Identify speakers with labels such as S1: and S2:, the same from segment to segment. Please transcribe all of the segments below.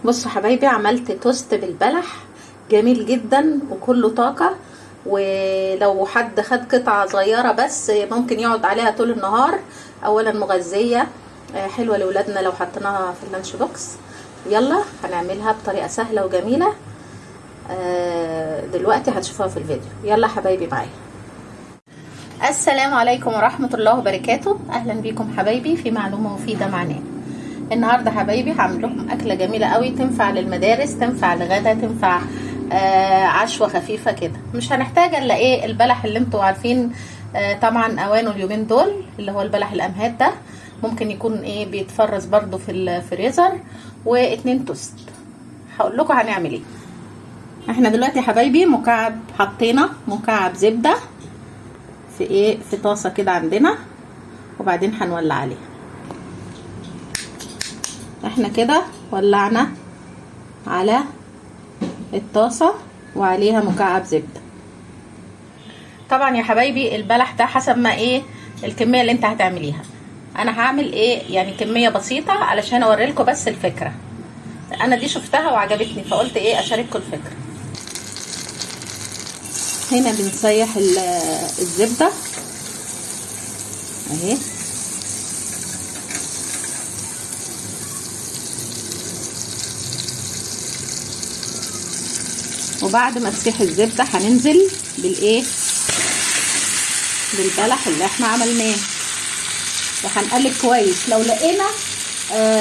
S1: بصوا حبايبي، عملت توست بالبلح جميل جدا وكله طاقة، ولو حد خد قطعة صغيرة بس ممكن يقعد عليها طول النهار. اولا مغذية، حلوة لولادنا لو حطيناها في ال lunch box. يلا هنعملها بطريقة سهلة وجميلة، دلوقتي هتشوفوها في الفيديو. يلا حبايبي معايا. السلام عليكم ورحمة الله وبركاته. اهلا بيكم حبايبي في معلومة مفيدة معانا النهارده. حبايبي هعمل لكم اكله جميلة قوي، تنفع للمدارس، تنفع لغدا، تنفع عشوه خفيفة كده. مش هنحتاج الا ايه؟ البلح اللي انتوا عارفين، طبعا اوانه اليومين دول، اللي هو البلح الامهات ده، ممكن يكون ايه بيتفرز برده في الفريزر، واتنين توست. هقول لكم هنعمل ايه. احنا دلوقتي يا حبايبي مكعب، حطينا مكعب زبدة في ايه، في طاسه كده عندنا، وبعدين هنولع عليها. احنا كده ولعنا على الطاسه وعليها مكعب زبدة. طبعا يا حبايبي البلح ده حسب ما ايه الكمية اللي انت هتعمليها. انا هعمل ايه يعني كمية بسيطة علشان اوريلكم بس الفكرة. انا دي شفتها وعجبتني فقلت ايه اشارككم الفكرة. هنا بنسيح الزبدة اهي، وبعد ما تسيح الزبدة هننزل بالايه، بالبلح اللي احنا عملناه، وهنقلب كويس. لو لقينا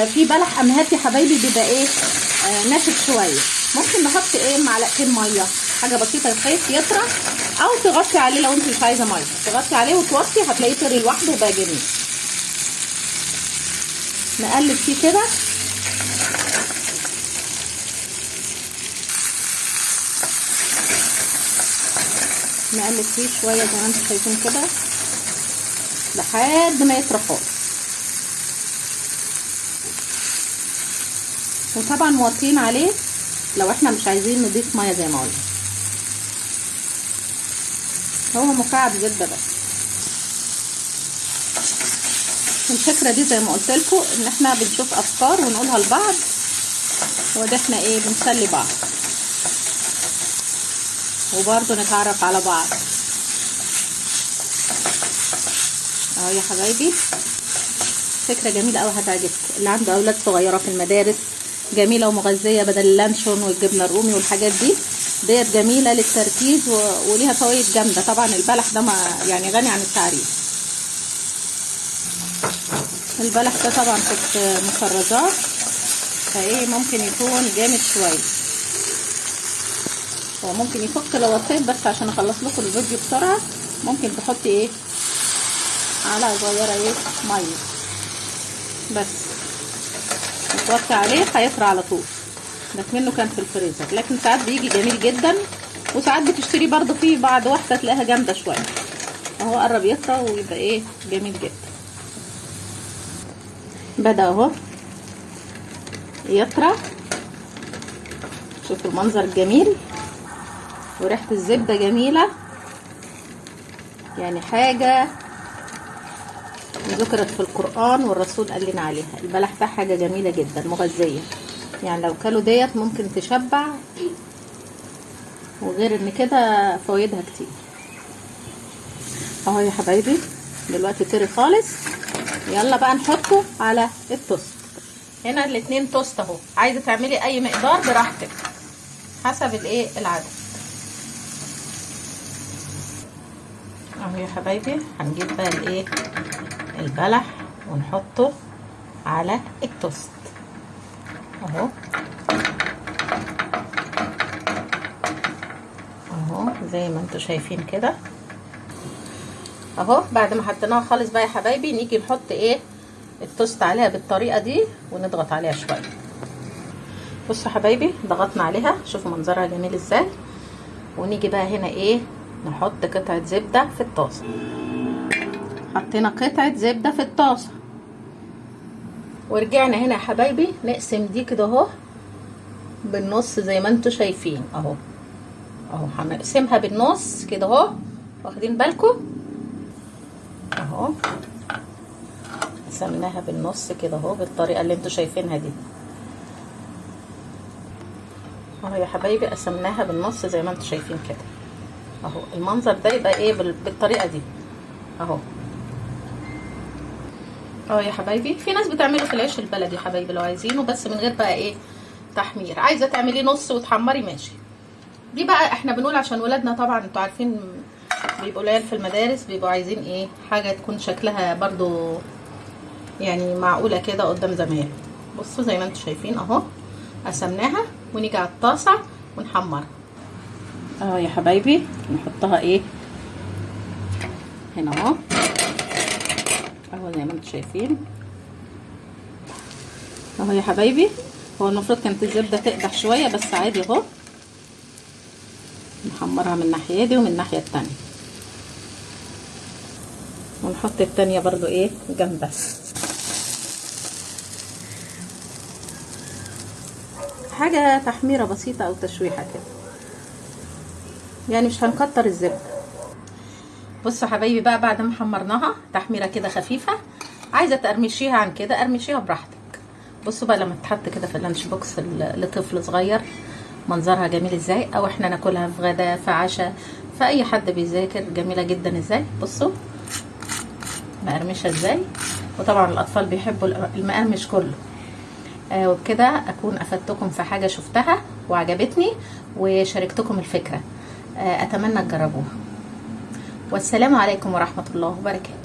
S1: في بلح امهات يا حبايبي بيبقى ايه ناشف شوية، ممكن نحط ايه معلقتين مية، حاجة بسيطة بحيث يطرى، او تغطي عليه لو انت مش عايزه مية، تغطي عليه وتوطي، هتلاقيه طري لوحده وبقى جميل. نقلب فيه كده. نقلب فيه شوية زي ما انتم شايفين كده لحد ما يطرى خالص، وطبعا موطين عليه لو احنا مش عايزين نضيف مية زي ما قلنا. هو مكعب زبدة بس. الفكرة دي زي ما قلت لكم ان احنا بنشوف افكار ونقولها لبعض، وده احنا ايه بنسلي بعض وبرضه نتعرف على بعض. اهو يا حبايبي فكرة جميلة قوي هتعجبكم. اللي عنده اولاد صغيرة في المدارس، جميلة ومغذيه بدل اللانشون والجبنه الرومي والحاجات دي، ديت جميلة للتركيز وليها فوائد جامدة. طبعا البلح ده ما يعني غني عن التعريف. البلح ده طبعا كنت مفرزاه، فايه ممكن يكون جامد شوية، هو ممكن يفك لو وطيت، بس عشان اخلص لكم الفيديو بسرعة ممكن تحطي ايه على صغيرة ايه مية بس، وتوطي عليه هيطرى على طول. ده منه كان في الفريزر، لكن ساعات بيجي جميل جدا، وساعات بتشتري برضو فيه بعد واحدة تلاقيها جامدة شوية. اهو قرب يطرى ويبقى ايه جميل جدا. بدأ اهو يطرى، شوفوا المنظر الجميل وريحة الزبدة جميلة، يعني حاجة ذكرت في القرآن والرسول قال لنا عليها. البلح ده حاجة جميلة جدا مغذية، يعني لو كلوا ديت ممكن تشبع، وغير ان كده فوائدها كتير. اهو يا حبايبي دلوقتي طري خالص. يلا بقى نحطه على التوست. هنا الاتنين توست اهو، عايزة تعملي اي مقدار براحتك حسب الايه العدد. اهو يا حبايبي هنجيب بقى الايه البلح ونحطه على التوست اهو اهو زي ما انتوا شايفين كده اهو. بعد ما حطيناها خالص بقى يا حبايبي نيجي نحط ايه التوست عليها بالطريقة دي ونضغط عليها شوية. بصوا حبايبي ضغطنا عليها، شوفوا منظرها جميل ازاي. ونيجي بقى هنا ايه نحط قطعه زبدة في الطاسه. حطينا قطعه زبدة في الطاسه، ورجعنا هنا يا حبايبي نقسم دي كده اهو بالنص زي ما انتوا شايفين اهو اهو. هنقسمها بالنص كده اهو، واخدين بالكم اهو. قسمناها بالنص كده اهو بالطريقة اللي انتوا شايفينها دي. اهو يا حبايبي قسمناها بالنص زي ما انتم شايفين كده اهو. المنظر ده يبقى ايه بالطريقة دي اهو. اهو يا حبايبي في ناس بتعمله في العيش البلدي يا حبايبي لو عايزينه، بس من غير بقى ايه تحمير. عايزه تعمليه نص وتحمري ماشي. دي بقى احنا بنقول عشان ولادنا طبعا انتوا عارفين بيبقوا العيال في المدارس بيبقوا عايزين ايه، حاجة تكون شكلها برضو يعني معقولة كده قدام زمايلهم. بصوا زي ما انتوا شايفين اهو قسمناها، ونيجي على الطاسه ونحمرها اهو يا حبايبي. نحطها ايه هنا اهو اهو زي ما انتوا شايفين اهو يا حبايبي. هو المفروض كانت الزبدة تقدح شوية بس عادي اهو. نحمرها من الناحية دي ومن الناحية التانية، ونحط التانية برضو ايه جنبها. حاجة تحميره بسيطة او تشويحه كده يعني، مش هنكتر الزبدة. بصوا حبايبي بقى بعد ما حمرناها تحميره كده خفيفة، عايزه تقرمشيها عن كده قرمشيها براحتك. بصوا بقى لما تتحط كده في ال lunch box لطفل صغير منظرها جميل ازاي، او احنا ناكلها في غدا في عشاء في اي حد بيذاكر، جميلة جدا ازاي. بصوا مقرمشه ازاي، وطبعا الاطفال بيحبوا المقرمش كله. وبكده اكون افدتكم في حاجة شفتها وعجبتني وشاركتكم الفكرة. اتمنى تجربوها، والسلام عليكم ورحمة الله وبركاته.